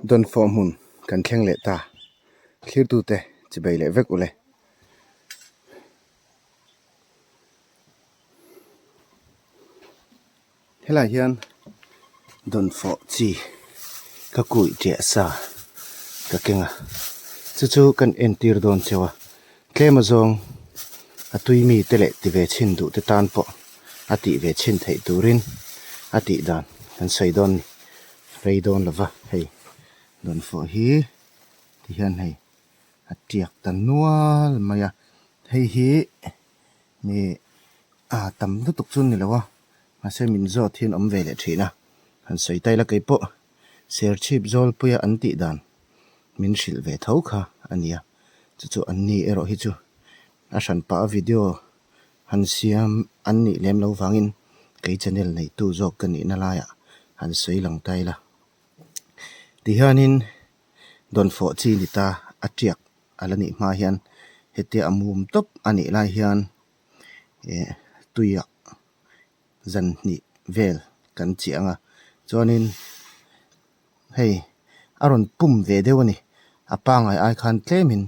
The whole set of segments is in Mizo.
Dawnfawh hmun kan thleng leh ta. Thlirtute chibei leh vek ule. Helai hian dawnfawh chi ka kuih ṭiah sa ka keng a, chu chu kan entir dawn cheu a, tlem azawng a tui mi te leh ti ve chhin duh te tan pawh a tih ve chhin theih turin a tih dan kan sawi dawn ni rei dawn lova hei dawnfawh hi tihian hei a tiak ta nual mai a, hei hi mi a tam lutuk chu ni lo a mahse min zawt hian awm ve leh thin a han sawi ta ila keipawh serchhip zawlpuia an tih dan min hrilh ve tho kha a ni a chu chu an ni erawh hi chu a hran pah a video han siam an nih lem lo vangin kei channel neitu zawk ka nihna laiah han sawi lang ta ila tihianin dawnfawh chi ni ta a tiak a la nih hma hian hetia a mum tawp a nih lai hian eh tuiah zan hnih vel kan chiah ang a chuanin hei a rawn pum ve deuh a ni a pangngai ai khan tlemin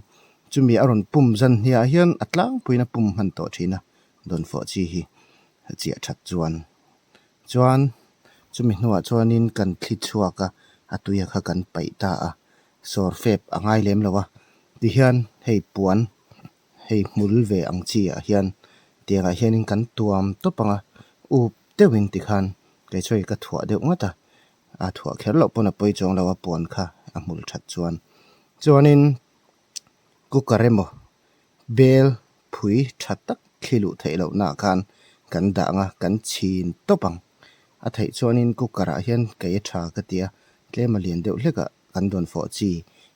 chumi a rawn pum zan hniah hian a tlangpuiin a pum hman tawh thin a dawnfawh chi hi a chiah that chuan chuan chumi hnuah chuanin kan thli chhuak a a tuia kha kan paih ta a sawr fep a ngai lem lo a tihian hei puan hei hmul ve ang chi ah hian tiangah hianin kan tuam tawp ang a up deuhin tikhan kei chu hei ka thuah deuh ngawt a a thuah kher loh pawn a pawi chuang lo a puan kha a hmul that chuan chuanin cooker emaw bel phui tha tak thli luh theih loh naah khan kan dah ang a kan chhin tawp ang a theih chuanin cooker ah hian kei a tha ka ti a tlem a lian deuh hlek ah kan dawnfawh chi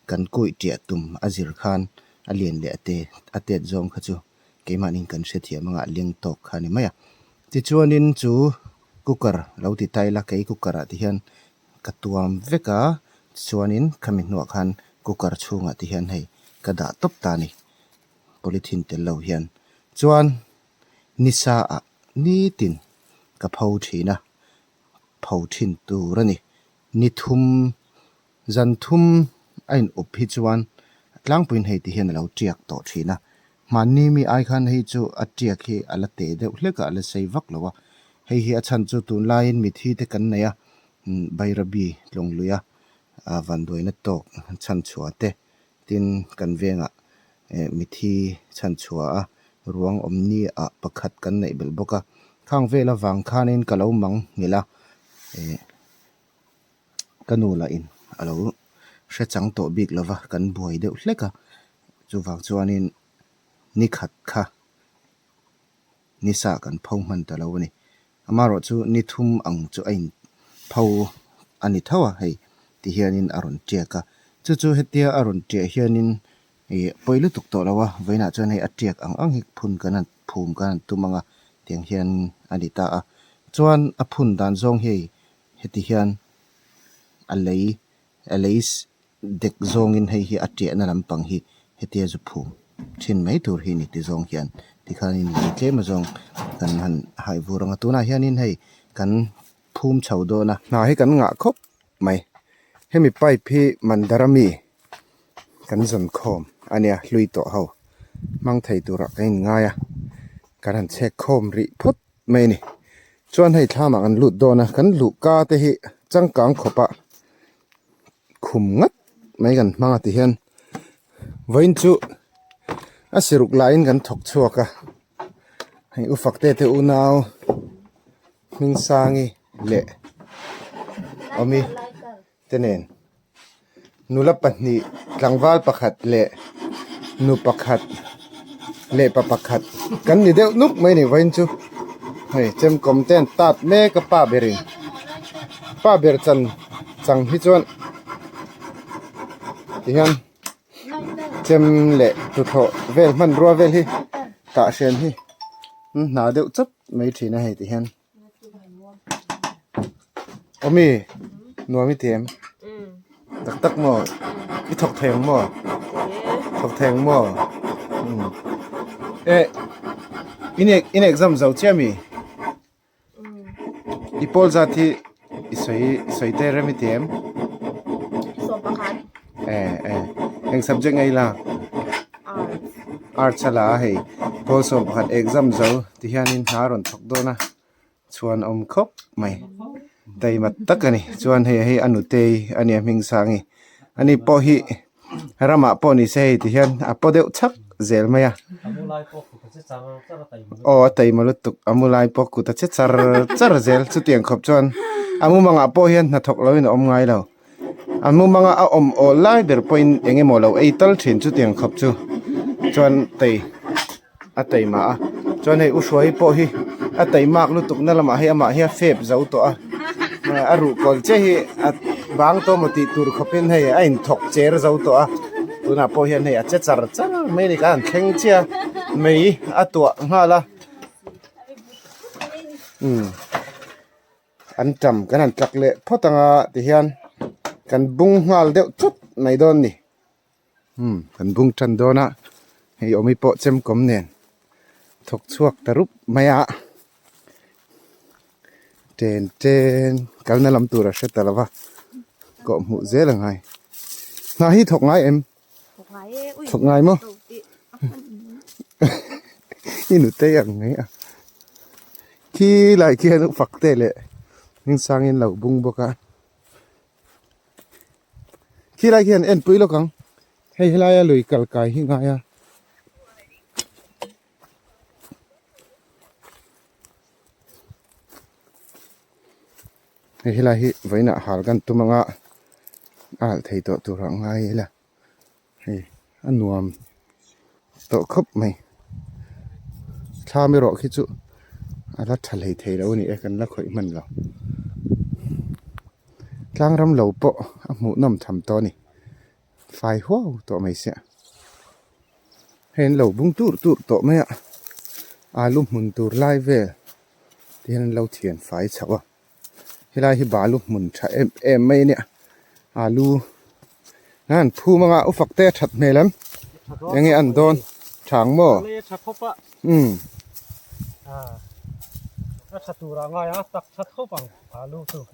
kan kuih ṭiah tum a zir khan a lian leh a te a tet zawng kha chu keimahniin kan hrethiam anga leng tawk kha a ni mai a. Tichuanin chu cooker lo ti ta ila kei cooker ah te hian ka tuam vek a tichuanin khami hnuah khan cooker chhungah te hian hei ka dah tawp ta a ni polythene tel lo hian chuan nisa ah nitin ka pho thin a pho thin tur a ni. Ni thum, zan thum a in up hi chuan tlangpuiin hei ti hian a lo tiak tawh thin a. Hmanni mi ai khan hei chu a tiak hi a la teh deuh hlek a, a la sei vak lo a. Hei hi a chhan chu tunlaiin mithi te kan nei a, Bairabi tlawngluia vanduaina tawk chhanchhuah te tin kan vengah mithi chhanchhuah a ruang awm ni ah pakhat kan neih belh bawk a. Khang vel avang khanin ka lo mang nghilh a. Ka nu lah in a lo hre chang tawh bik lo va, kan buai deuh hlek a, chuvang chuanin ni khat kha ni sa kan pho hman ta lo a ni. Amaherawh chu ni thum ang chu a in pho a ni tho a, hei ti hianin a rawn tiak a, chu chu hetia a rawn tiah hianin ih pawi lutuk tawh lo a, vawiinah chuan hei a tiak ang ang hi phun kan han phum kan han tum ang a, tiang hian a ni ta a, chuan a phun dan zawng hi hei heti hian a lei a lei dek zawngin hei hi a tiahna lampang hi hetia zu phum thin mai tur hi ni ti zawng hian tikhanin lei tlem azawng kan han hai vur ang a tunah hianin hei kan phum chho dawn a. Hna hi kan ngah khawp mai hemi pipe hi Mandara mi kan zawn khawm a nia hlui tawh ho hmang thei turah kan inngai a kan han chhek khawm rih phawt mai a ni chuan hei thlamah kan lut dawn a kan luh ka te hi changkang khawp a khum ngat mai kan hmang a ti hian vawiin chu a siruk laiin kan thawk chhuak a hei u fak te te unau Hmingsangi leh Awmi te nen nula pahnih tlangval pakhat leh nu pakhat leh pa pakhat kan ni deuh nuk mai a ni vawiin chu hei chemkawm te an tat mek a pa berin pa ber chan chang hi chuan tihian chem leh tuthlawh vel hmanrua vel hi tah hrian hi hna deuh chawp mai thin a hei tihian. Awmi nuam i ti em? Tak tak maw? I thawk thei ang maw? Thawk thei ang maw? Eh in in exam zo chiah mi? I pawl zat hi i sawi sawi te rem i ti em? Eh eh eng subject nge i lak? Arts. Arts a la a hei pawl sawm pakhat exam zo ti hianin hna a rawn thawk dawn a chhuan awm khawp mai taima tak a ni chuan hei hei a nutei a nia hming sang hi ani pawh hi ramah pawh ni se hei ti hian a paw deuh chhak zel mai a aw a taima lutuk a mu lai pawh kut a che char char zel chutiang khawp chuan a mumangah pawh hian hnathawk loin a awm ngai lo. A mumanga a awm awl lai ber pawhin eng emaw lo ei tal thin chutiang khawp chu chuan tei a tei mah a chuan hei u hruai pawh hi a tei mak lutuk na lamah hei amah hi a fep zo tawh a a ruh kawl chiah hi a bang tawh maw tih tur khawpin hei a inthawk cher zo tawh a tunah pawh hian hei a che char char mai a ni ka han thleng chiah a mei a tuah nghal a umm. An tam kan han tlak leh phawt ang a tihian kan bung nghal deuh chawt mai dawn a ni umm kan bung tan dawn a hei awmi pawh chemkawm nen thawk chhuak ta rup mai a chen chen kalna lam tur a hre ta lo va kawh hmuh zel a ngai hna hi thawk ngai em thawk ngai maw i nutei ang mai a. Khi lai khian u fak te leh hmingsangin lo bung bawk a khi lai khian en pui lawk ang hei helaia lui kal kai hi ngai a. Hei helai hi vawiinah hal kan tum anga a alh thei tawh tur ah ngai ila hei a nuam tawh khawp mai thlam erawh khi chu a la tha hlei thei lo a ni e kan la khawih hman lo tlang ram lo pawh a hmuh nawm tham tawh a ni fai huau tawh mai sia hei an lo bung tur tur tawh mai a alu hmun tur lai vel te hian an lo thian fai chho a. Helai hi balu hmun tha em em mai a nia alu an phum anga u fak te a that hmel em enge an dawn tha ang maw umm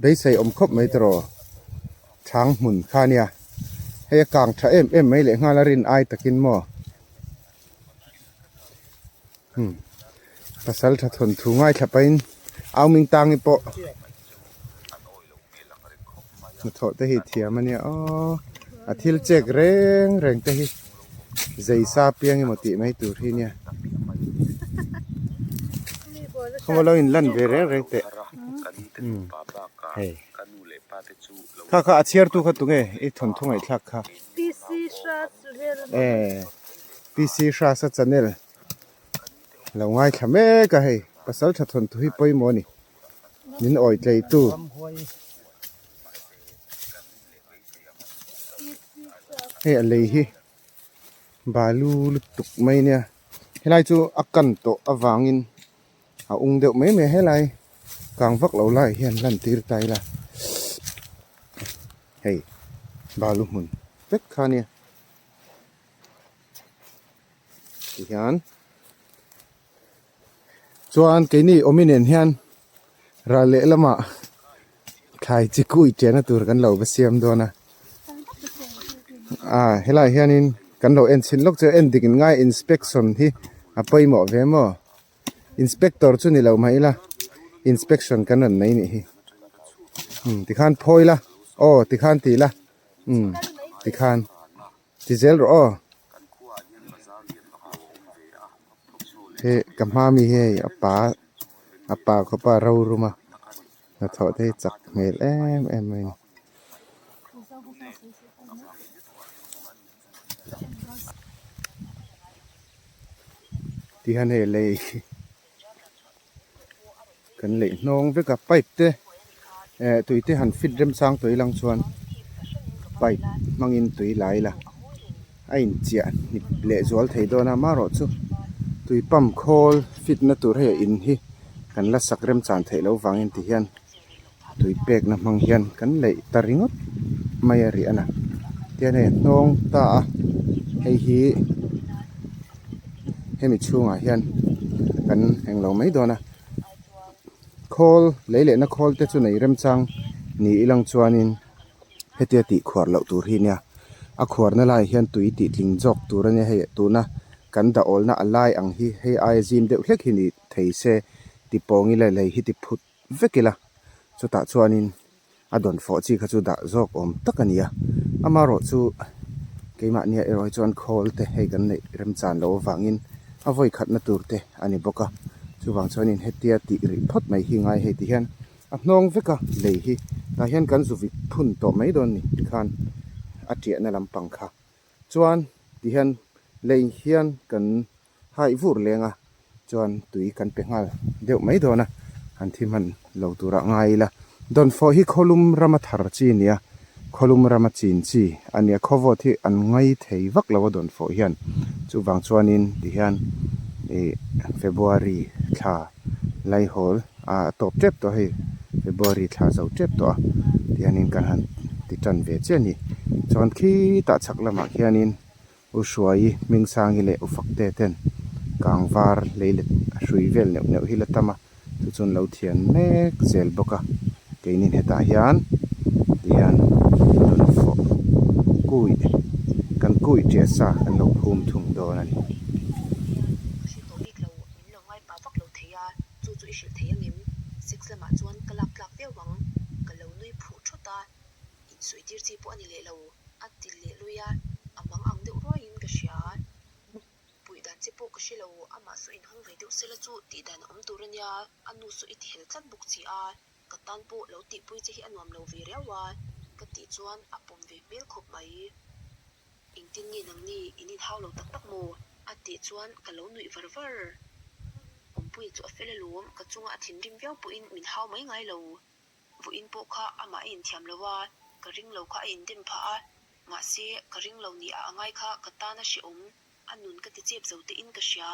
beisei awm khawp mai tawh chhang hmun kha a nia hei a kang tha em em mai leh nghal a rin ai takin maw. Hmm pasal tha thawn thu ngaithla pahin au ming tangi pawh hnathawh te hi thiam a nia aw a thil chek reng reng te hi zei sa piang emaw tih mai tur hi nia khaw lo in lan ve reng reng teh hmm hei kha kha a chhiar tu kha tunge i thawnthu ngaihthlak kha. Eh PC Hrasa channel lo ngaithla mek a hei pasal tha thawn thu hi pawimawh a ni min awi tlei tu hei a lei hi balu lutuk mai nia helai chu a kan tawh avangin a ung deuh mai mai a helai kang vak lo lai hian lan tir ta ila hei balu hmun vek kha nia. Tihian chuan keini awmi nen hian ral leh lamah thlai chi kui chena tur kan lo va siam dawn a ah helaiah hianin kan lo en chhin lawk chu en dik in ngai inspection hi a pawimawh ve maw inspector chu ni lo mah ila inspection kan rawn nei nih hi tikhan phawi la aw tikhan tih la umm tikhan. Ti zel rawh aw. He ka hma mi hi hei a pa a pa khawpa ro rum a hnathawh te hi chak hmel em em mai a ni. Tihian hei lei kan leih hnawng vek a pipe te eh tui te han fit remchang tawh ilang chuan pipe hmangin tui la ila a inchiah hnip leh zual thei dawn a amaherawhchu tui pump khawl fit na tur hei a in hi kan la sak remchang theih loh vangin ti hian tui pekna hmang hian kan leih ta ringawt mai a rih a na tihian hei a hnawng ta a hei hi hemi chhungah hian kan englo mai dawn a khawl lei lehna khawl te chu nei remchang ni ilang chuanin hetia tih khuar loh tur hi nia. A khuarna laiah hian tui tih tling zawk tur a nia hei tuna kan dah awlna a lai ang hi hei aia zim deuh hlek hi ni thei se ti pawng ila lei hi ti phut vek ila chutah chuanin a dawn fawh chi kha chu dah zawk awm tak a ni a amaherawh chu keimahnia erawh hi chuan khawl te hei kan neih remchan loh avangin a vawi khatna tur te a ni bawk a chuvang chuanin hetia tih rih phawt mai hi ngai hei ti hian a hnawng vek a lei hi tah hian kan zuvit phun tawh mai dawn ni tikhan a tiahna lampang kha chuan tihian lei hian kan haih vur leng a chuan tui kan pe nghal deuh mai dawn a han thi hman lo turah ngai ila dawnfawh hi khawlum rama thar chi a ni a khawlum rama chin chi a ni a khawvawt hi an ngai thei vak lo a dawnfawh hian chuvang chuanin tihian ih February thla laihawl a tawp tep tawh hei February thla zo tep tawh a tihianin kan han ti tan ve chiah a ni chuan khitah chhak lamah khianin. U Hruaii, Hmingsangi leh U Fakte ten kang var lei let a hrui vel neuh neuh hi la tam a, chu chuan lo thian mek zel bawk a, keinin hetah hian tihian rawn fawh kui kan kui ṭiah sa kan lo phum thung dawn a ni. A ti leh lui a, a mang ang deuh ruaiin ka hria. Puih dan che pawh ka hre lo, amah saw inhawng ve deuh sela chu tih dan a awm tur a nia, a nu saw i ti hel tlat bawk chi a, ka tan pawh lo tihpui che hi a nuam lo ve riau a, ka tih chuan a pawm ve hmel khawp mai. Engtin nge nangni in inhau lo tak tak maw? A tih chuan ka lo nuih var var. Awmpuia chu a fel alawm, ka chunga a thinrim viau pawhin min hau mai ngai lo. Vawiin pawh kha amah a inthiam lo a, ka ring lo kha a indem phah a, mahse ka ring lo ni a angai kha ka tan a hrehawm, a nun ka ti chep zo te in ka hria,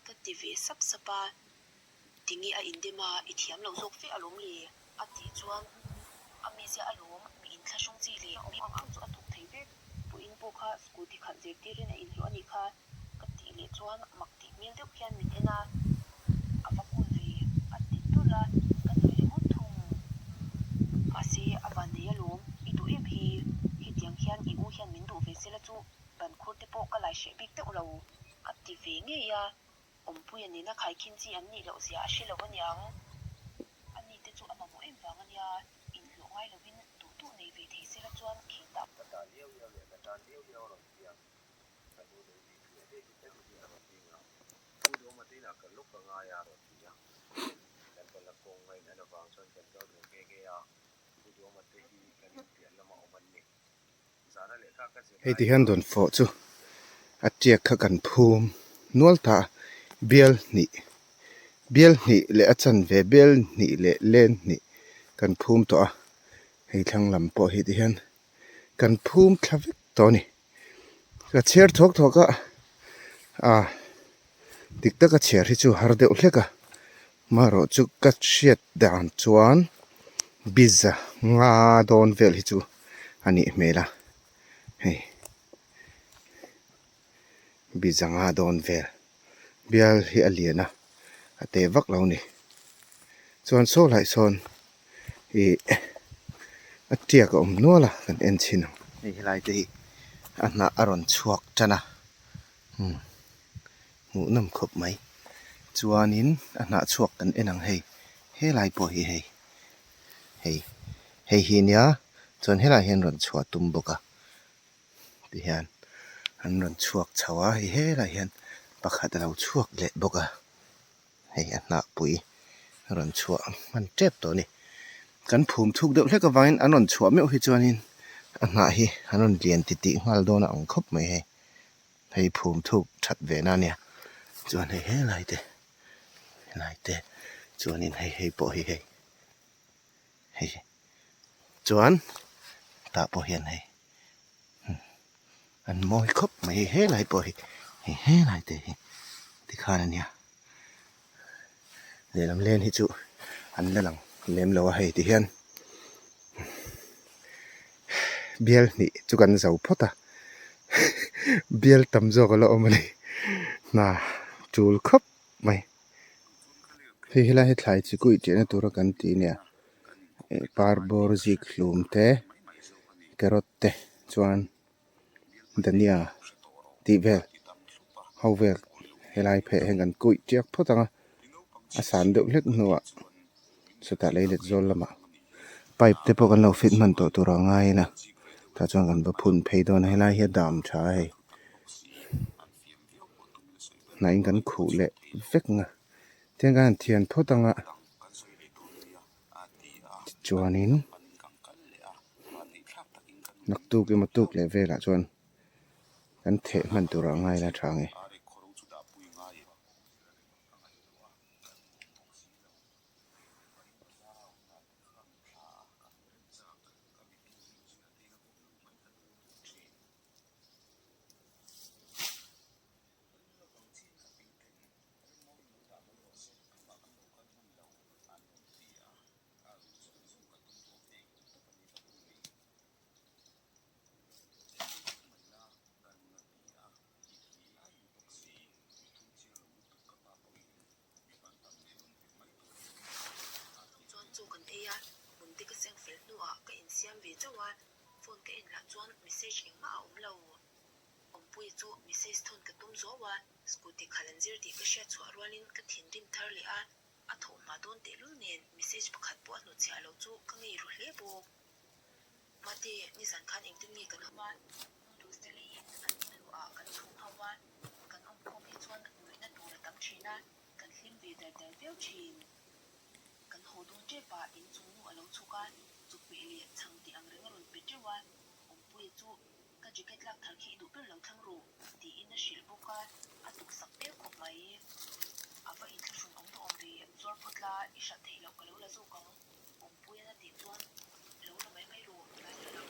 ka ti ve sap sap a. Tinge a indem a, i thiam lo zawk fe alawm le, a tih chuan a mizia alawm, mi inthlahrung chi leh mi ang ang chu a thawk thei vek, vawiin pawh kha scooty khalh zirtirin a inhlawh a nih kha, Ka tih leh chuan mak tih hmel deuh hian min en a, a va kul ve a ti dul a, ka nui ringawt thung. Mahse, a van nei alawm, i duh em hi? Hetiang hian i u hian min duh ve sela chu ban khur te pawh ka lai hreh bik deuh lo, a ti ve ngei a, Awmpuia nena khaikhin chi an nih loh zia a hre lo aniang. Ani te chu a mamawh em vang ania, inhlawh ngai lovin duh duh nei ve thei sela chuan khitah. Ka ta liau liau leh ka tan liau liau a rawn piang. Ka nu leh mi hria hle hi ka ni a rawn ding a, Pu Duhawma te inah ka lawk a ngai a rawn ti a, kan kal a kawng a in an avang chuan kan kal dun nghe nghe a, Pu Duhawma te hi kan inpiah lama awm an ni. Zana lehkha ka zir Hei lai ti hian dawn fawh chu a tiak kha kan phum nual ta a, bial hnih bial hnih leh a chanve bial hnih leh len hnih kan phum tawh a, hei thlang lam pawh hi ti hian kan phum thla vek tawh a ni. Ka chhiar thuak thuak a, ah dik taka chhiar hi chu har deuh hlek a, marawh chu ka hriat dan chuan biza nga dawn vel hi chu a nih hmel a, hei biza nga dawn vel bial hi a lian a, a te vak lo a ni chuan saw lai sawn. Ih a tiak a awm nual a kan en chhin ang. Hei helai te hi a hnah a rawn chhuak tan a umm hmuh nawm khawp mai chuanin a hnah chhuak kan en ang hei helai pawh hi hei hei hei hi nia chuan helai hian rawn chhuah tum bawk a tihian an rawn chhuak chho a hei helai hian pakhat a lo chhuak leh bawk a. Hei a hnah pui a rawn chhuah hman tep tawh a ni. Kan phum thuk deuh hlek avangin an rawn chhuah meuh hi chuanin a hnah hi an rawn lian titih nghal dawn a ang khawp mai hei. Hei phum thuk that ve na a nia. Chuan hei helai te helai te chuanin hei hei pawh hi hei hei chuan tah pawh hian hei An mawi khawp mai hei helai pawh hi hei helai te hi tikhan a nia lehlam len hi chu an la lang lem lo a hei ti hian bial hnih chu kan zo phawt a bial tam zawk a la awm a ni hna tul khawp mai hei helai hi thlai chi kuih tihna tura kan tih a nia par bawr zik hlum te carrot te chuan. Dhania tih vel ho vel helai pheh hian kan kuih tiak phawt ang a a san deuh hlek hnuah chutah lei let zawl lamah pipe te pawh kan lo fit hman tawh tur a ngai a tah chuan kan va phun phei dawn a helai hi a dam tha a hei hnaihin kan khuh leh vek ang a tiang kan han thian phawt ang a tichuanin naktuk emaw tuk leh velah chuan kan theh hman turah a ngai la tha ang e. Chuan chaw kan ei a, hmun te ka seng fel hnuah ka insiam ve chauh a, phone ka en lah chuan message engmah a awm lo. Awmpuia chu message thawn ka tum zuau a, scooty khalh an zir tih ka hriat chhuah rualin ka thinrim thar leh a, a thawh hma dawn tehlul nen message pakhat pawh a hnutchhiah lo chu ka ngei ru hle bawk. Mate, nizan khan engtin nge kan awm a? Noodles te leiin an in luah kan chhum ho a, kan awm khawm hi chuan nuihna tur a tam thin a, kan hlim ve dar dar viau thin. Kan haw dawn tep a, inchung nu a lo chhuk a, chukpeh leh chhang tih ang reng a rawn pe teuh a, Awmpuia chu ka jacket lak thar khi i duh ber lo thlang ru, tiin a hrilh bawk a, a tuksak ber khawp mai. A va inthlahrun awm duh awm ve, zuar phawt la, i hrat theih loh ka lo la zawk ang, Awmpuia'n a tih chuan lo la mai mai ru, tlai la lo,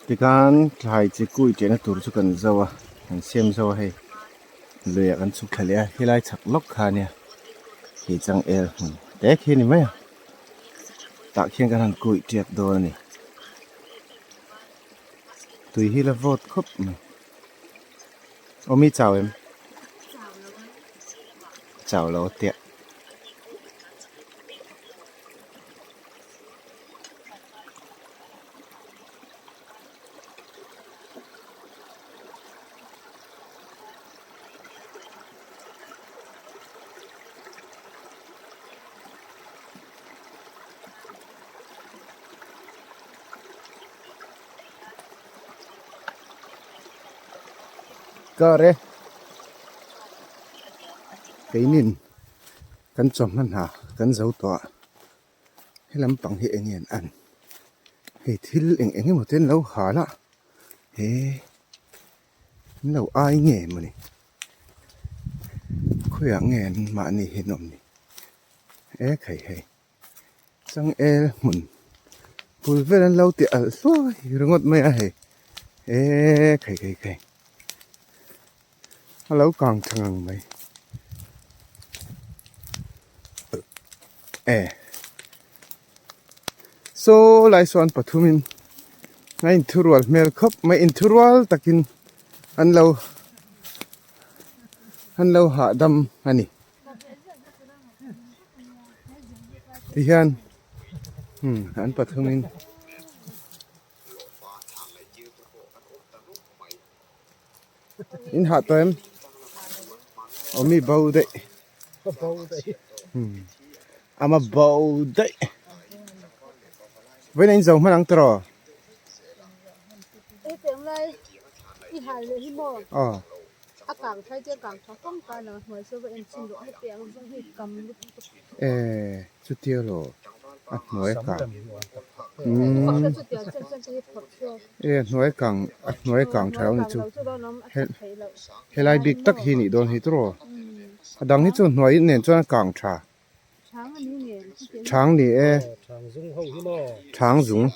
Tikhan thlai chi kui tihna tur chu kan zo a, kan siam zo a hei luiah kan chhuk thla leh a, helai chhak lawk kha ania khi changel hmun te khi a ni mai a, tah khian kan han kui tiak dawn a ni. Tui hi la vawt khawp mai. Aw mi chau em? Chau lo a tiah. Kar e keinin kan chawhma hna kan zo tawh a he lampang hi eng nge an an hei thil eng eng emaw te an lo hal a he an lo ai nge mawni khawiah nge an mahni hi an awm ni e khai hei. Changel hmun bul vel an lo ti alh hluai ringawt mai a hei eee khai khai khai a lo kang tha ngang mai e saw lai sawn pathum in a inthurual hmel khawp mai inthurual takin an lo an lo hahdam a ni. Tihian an pathumin in hah tawh em aw mi bo daih ama bo daih vawiin a inzo hman ang tawh aw. A kang thai te a kang tha fang ka lang a hnuai chu va en chhin rawh heti ang zawng hi kam lutuk Eh chutia lo a hnuai a kang eh a hnuai kang a hnuai kang tha lo ni chu helai bik tak hi nih dawn hi tawh a dang hi chu hnuai nen chuan a kang tha Chhang ni e. Chhang zung.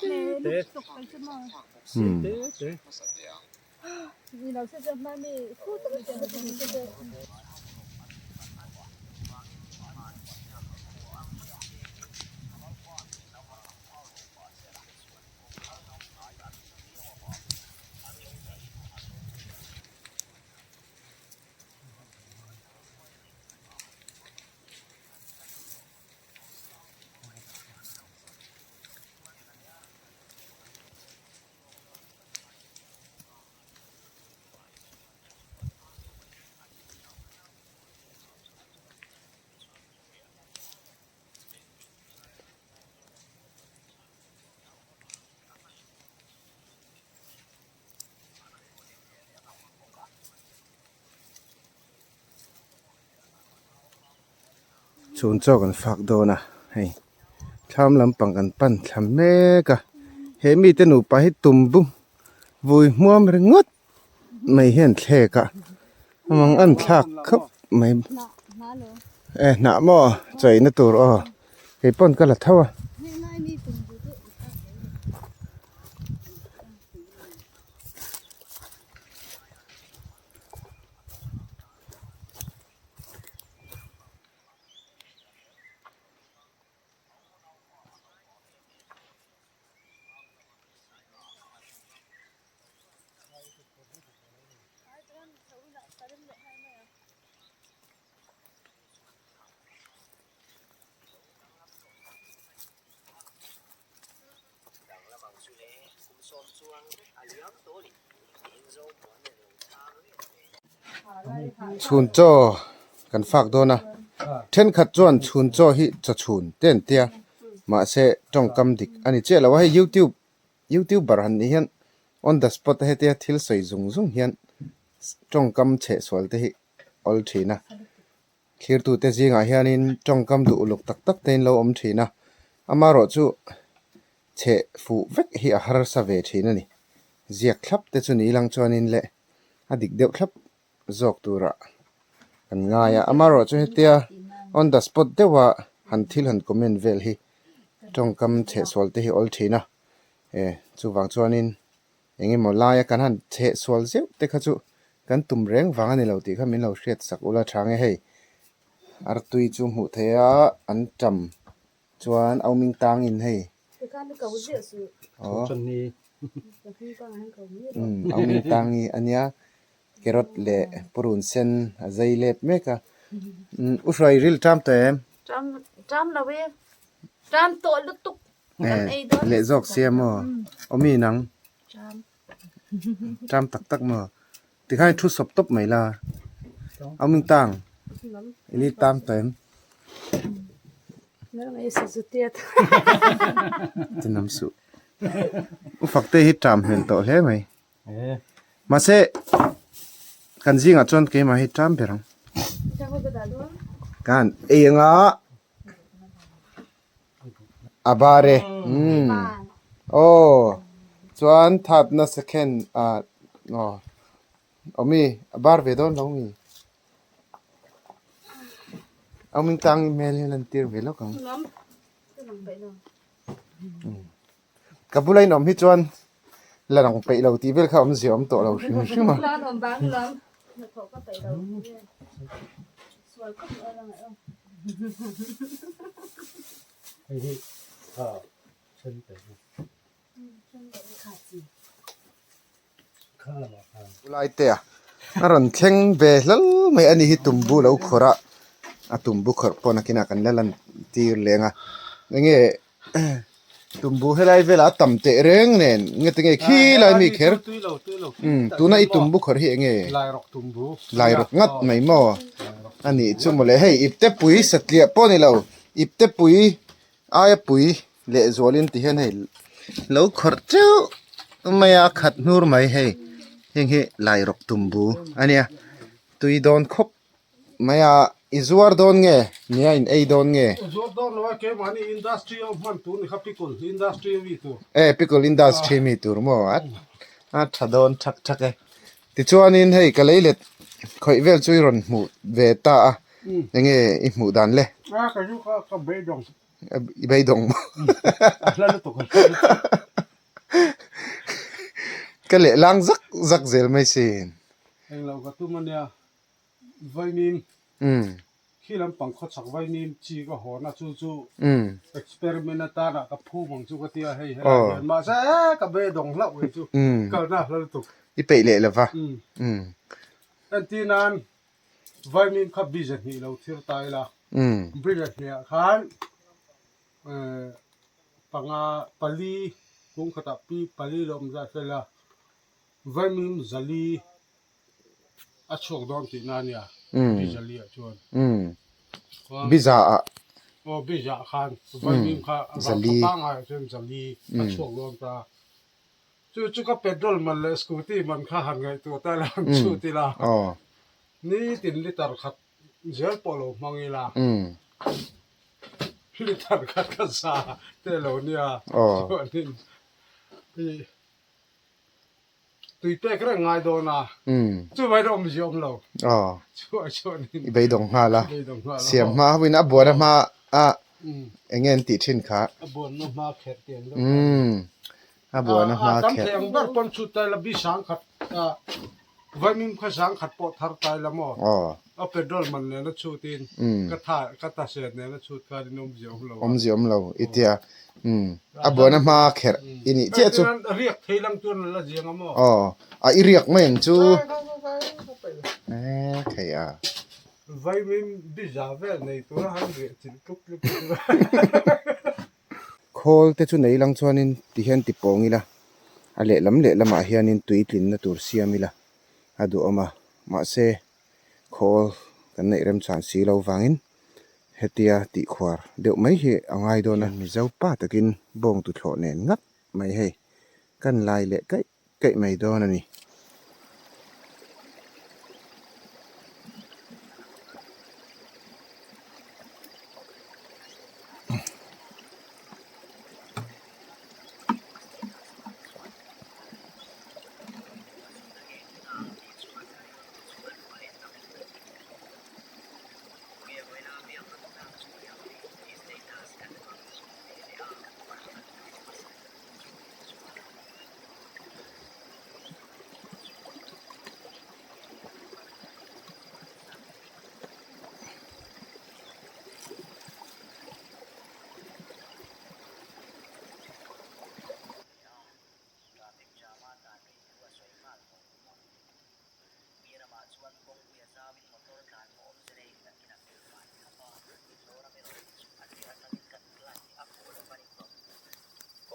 Chhun chaw kan fak dawn a hei thlam lampang kan pan thla mek a he mite nupa hi tumbu vui hmuam ringawt mai hian thlek a amang an thlak khawp mai e hnah maw chaina tur aw kei pawn ka la tho a. Chhun chaw kan fak dawn a thenkhat chuan chhun chaw hi chaw chhun te an tia mahse tawngkam dik a ni chiah lo a hei youtube youtuber han nih hian on the spot a hetia thil sawi zung zung hian tawngkam chheh sual te hi awl thin a thlirtute zingah hianin tawngkam duh uluk tak tak te in lo awm thin a amaherawhchu chheh fuh vek hi a harsa ve thin a ni ziak thlap te chu ni lang chuanin le a dik deuh thlap zawk turah kan ngai a amaherawhchu hetia on the spot deuha han thil han comment vel hi tawngkam chheh sual te hi awl thin a e chuvang chuanin eng emaw laia kan han chheh sual zeuh te kha chu kan tum reng vang a ni lo tih kha min lo hriat sak ula tha nge hei artui chu hmuh theih a an tam chuan au ming tangin hei aw umm au ming tangi a nia carrot leh purun sen a zai lep mek a umm u hruai ril ṭam tawh em? Ṭam lo e ṭam tawh lutuk Leh zawk sia maw? Awmi nang? Ṭam tak tak maw? Tikhan i thu sawp tawp mai la. Awming tang? I ni tam tawh em? Tinam suh. U Fakte hi ṭam hmel tawh hle mai. Mahse kan zingah chuan keimah hi ṭam ber ang. Kan ei anga. A bar e umm aw chuan thatna second ah aw awmi a bar ve dawn lo mi awmin tang hmel hi a lan tir ve lawk ang ka bula in awm hi chuan la lang peih lo tih vel kha awmzia awm tawh lo hrim hrim a. Lai te a a rawn thleng ve hlal mai a ni hi tumbu lo khawrh a a tumbu khawrh pawh nakinah kan la lan tir leng a enge tumbu helai velah a tam teh reng nen nge tinge khi lai mi kher umm tuna i tumbu khawrh hi enge lai rawk ngat mai maw a nih chu mawle hei ipte pui satliah pawh a ni lo ipte pui aia pui leh zualin ti hian hei lo khawrh teuh mai a khat hnur mai hei heng hi lai rawk tumbu a nia tui dawn khawp mai a i zuar dawn nge nia in ei dawn nge zuar dawn lo a keimahni industry a hman tur ni kha pickle industry a mi tur e pickle industry mi tur maw a a tha dawn thak thak e tichuanin hei ka lei let khawih vel chu i rawn hmuh ve ta a enge i hmuh dan le a ka zu kha ka beidawng I beidawng maw? Ka leh lang zak zak zel mai sin. Englo ka tum ania vaimim khi lampang khawchhak vaimim chi ka hawn a chu chu experiment atana ka phum ang chu ka tia hei helai hian mahse ka beidawng hlauh kei chu kalna a hla lutuk. I peih leh lova. Entir nan Vaimim kha bridge hnih lo thir ta ila, bridge hniah khan panga pali kung khatah pi pali lo awm zat vel a, vaimim zali a chhuak dawn tihna a nia bridge ali ah chuan. Biza ah. Aw bridge ah khan vaimim kha a vang pangngai ah chuan zali a chhuak dawn ta. Chu chu ka petrol man leh scooty man kha han ngaihtuah ta ila han chhut ila nitin liter khat zel pawh lo hmang ila. Litre khat ka za te lo nia chuanin i tui pek reng ngai dawn a chuvai awmzia awm lo chuah chuanin i beidawng nghal a siam hma ho in a buan a hma a eng nge an tih thin kha a buanna hma kherh tih an lo a buan a hma kherh tam thei ang ber pawn chhut taila bi sang khat Vaimim kha sang khat pawh thar tai la maw? A petrol man nena chhutin ka tha ka ta set nena chhut khan in awmzia awm lo a. Awmzia awm lo i tia. A buan a hma kherh i nih chiah chu. Riak thei lang chuan a la ziang a maw? Aw, a i riak mai ang chu. Thei a. Vaimim biza vel nei tura han riah chilh tluk tluk chu. Khawl te chu nei lang chuanin ti hian ti pawng ila, a lehlam lehlamah hianin tui tlinna tur siam ila a duhawm a, mahse khawl kan neih remchhan si lo vangin hetia tihkhuar deuh mai hi a ngai dawn a, Mizo pa takin bawng tuthlawh nen ngat mai hei kan lai leh kaih kaih mai dawn a ni.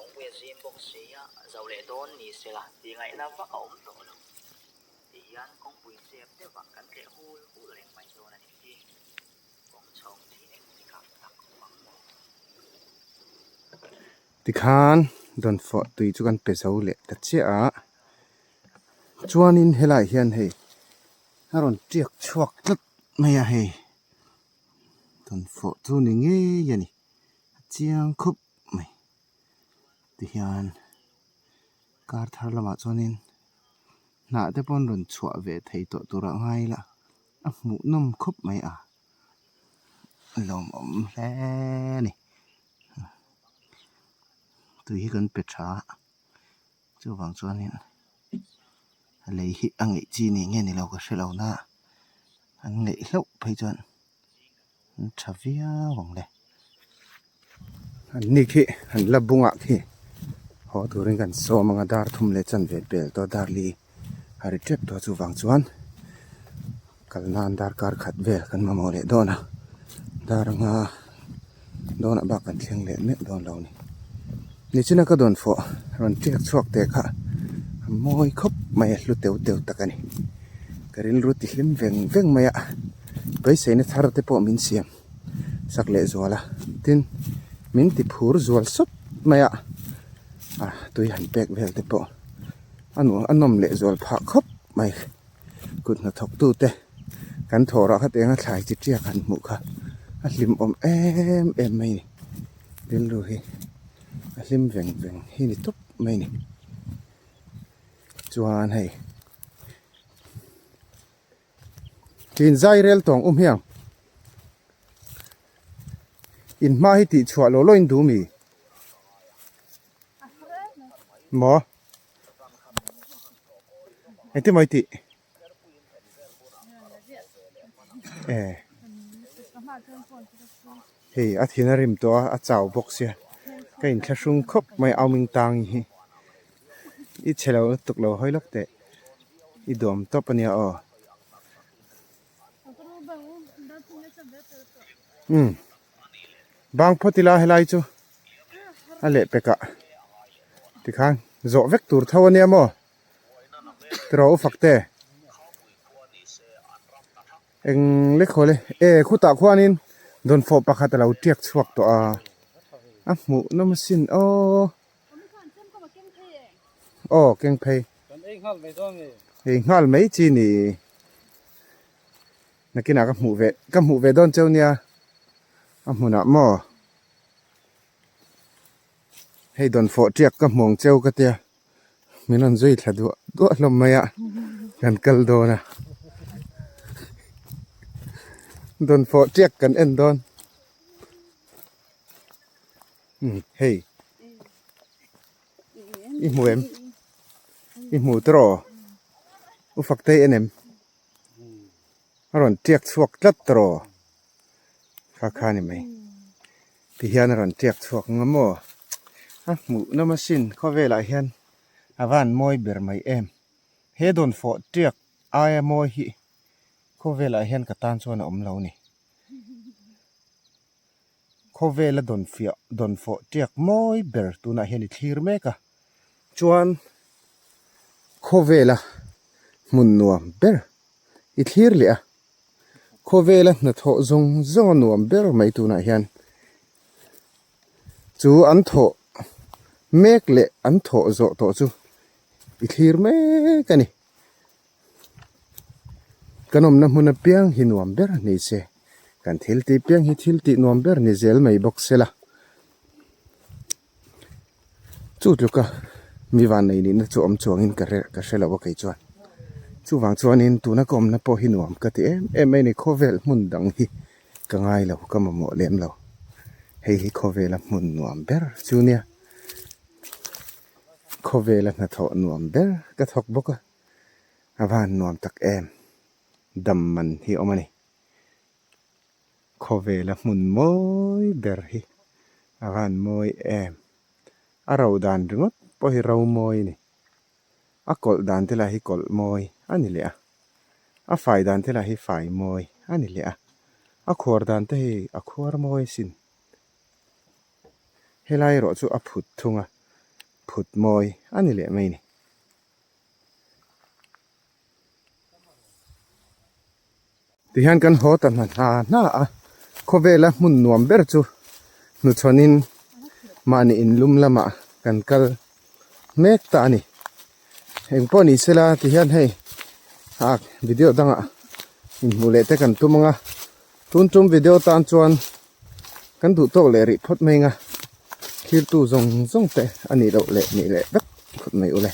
Kawngpui a zim bawk si a, zo leh dawn ni se la tih ngaihna vak a awm tawh lo. Ti hian kawngpui chep deuhah kan tleh hul hul reng mai dawn a nih hi. Kawng chhawng chi engtik ah tak awm ang maw? Tikhan dawnfawh tui chu kan pe zo leh ta chiah a, chuanin helaiah hian hei a rawn tiak chhuak tlat mai a hei dawnfawh chu ni ngei a ni. A chiang khup mai tihian kar thar lamah chuanin hnah te pawh an rawn chhuah ve thei tawh tur ah ngai ila a hmuh nawm khawp mai a a lawmawm hle a ni tui hi kan pe tha a chuvang chuanin a lei hi a ngeih chi ni nge ni lo ka hre lo na an ngeih hlauh phei chuan. An tha viau ang le. An ni khi an la bungah khi haw turin kan sawm ang a dar thum leh chanve pel tawh dar li a ri tep tawh chuvang chuan kal nan darkar khat vel kan mamawh leh dawn a dar anga dawnah bak kan thleng leh meuh dawn lo a ni. Nichina ka dawn fawh rawn tiak chhuak teh kha a mawi khawp mai a hlu teu teu tak a ni. Ka rilru ti hlim veng veng mai a, beiseina thar te pawh min siam sak leh zual a, tin min ti phur zual sawt mai a, a tui han pek vel te pawh a nuam a nawm leh zual phah khawp mai. Kut hnathawk tu te kan thawh rah kha tiang a thlai chi tiak han hmuh kha a hlimawm em em mai a ni. Rilru hi a hlim veng veng hi ni tawp mai a ni. Chuan hei tin zai rel tawng um hiang in hma hi tih chhuah lo lawin duh mi maw engtin maw i tih. Hei a thin a rim tawh a a chau bawk sia ka inthlahrung khawp mai au ming tang hi i chhe lo lutuk lo hawi lawk teh i dawm tawp a nia aw umm bang phawt ila helai chu a lehpekah tikhan zawh vek tur tho a nia maw. Tiraw u Fakte? Eng le khaw le? E khutah khuanin dawnfawh pakhat a lo tiak chhuak tawh a, a hmuh nawm asin aw. Aw keng phei. Ei nghal mai chi ni. Nakinah ka hmuh ve ka hmuh ve dawn cheu nia. A hmunah maw? Hei dawnfawh tiak ka hmuang cheu ka tia min rawn zui thla duah duah hlawm mai a kan kal dawn a dawnfawh tiak kan en dawn umm hei i hmu em i hmu tawh u Faktei en em a rawn tiak chhuak tlat tawh kha kha ni mai ti hian a rawn tiak chhuak ang a maw a hmuh nawm asin khawvelah hian a van mawi ber mai em he dawnfawh tiak aia mawi hi khawvelah hian ka tan chuan a awm lo ni khawvela dawnfiah dawnfawh tiak mawi ber tunah hian i thlir mek a chuan khawvela hmun nuam ber i thlir leh a. Khawvela hnathawh zawng zawng a nuam ber mai tunah hian chu an thawh mek leh an thawh zawh tawh chu i thlir mek a ni. Kan awmna hmun apiang hi nuam ber ni se kan thil tih piang hi thil tih nuam ber ni zel mai bawk se la. Chu tluka mi vannei nihna chu awm chuangin ka hre ka hre lo a kei chuan chuvang chuanin tuna ka awmna pawh hi nuam ka ti em em mai a ni khawvel hmun dang hi ka ngai lo ka mamawh lem lo hei hi khawvela hmun nuam ber chu nia khawvela hnathawh nuam ber ka thawk bawk a a van nuam tak em dam man hi a awm a ni. Khawvela hmun mawi ber hi a van mawi em. A ro dan ringawt pawh hi ro mawi a ni. A kawlh dan te lah hi kawlh mawi a ni leh a. A fai dan te lah hi fai mawi a ni leh a. A khuar dan te hi a khuar mawi asin. Helai erawh chu a phut thung a, phut mawi a ni leh mai a ni. Tihian kan haw ta hna hna hna a, khawvela hmun nuam ber chu hnuchhawnin mahni inlum lamah kan kal mek ta a ni. Engpawh ni sela tihian hei ah video dangah inhmuh leh te kan tum ang a, tun tum video tan chuan kan duh tawk leh rih phawt mai ang a, thiltu zawng zawng te a nih loh leh nih leh vek phawt mai ule.